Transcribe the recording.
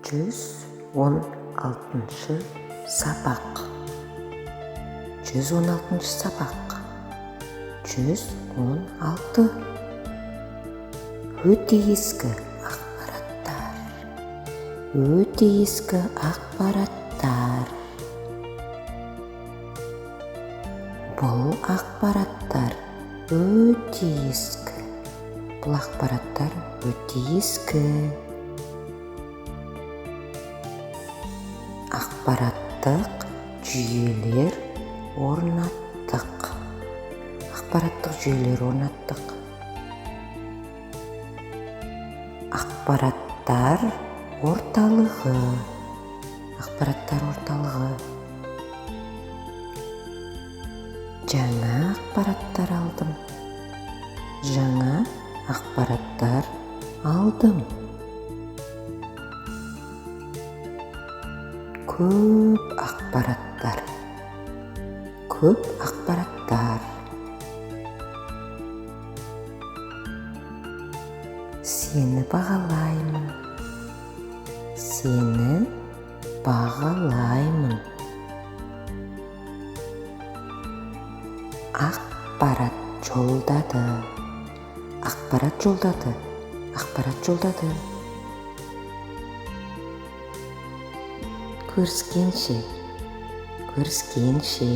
116-шы сабақ. 116-шы сабақ. 116. Өте ескі ақпараттар. Өте ескі ақпараттар. Бұл ақпараттар өте ескі. Бұл ақпараттар өте ескі. Ақпараттық жүйелер орнаттық. Ақпараттық жүйелер орнаттық. Ақпараттар орталығы. Ақпараттар орталығы. Жаңа ақпараттар алдым. Жаңа ақпараттар алдым. Көп ақпараттар. Көп ақпараттар. Сені бағалаймын. Сені бағалаймын. Ақпарат жолдады. Ақпарат жолдады. Ақпарат жолдады. Көріскенше. Көріскенше.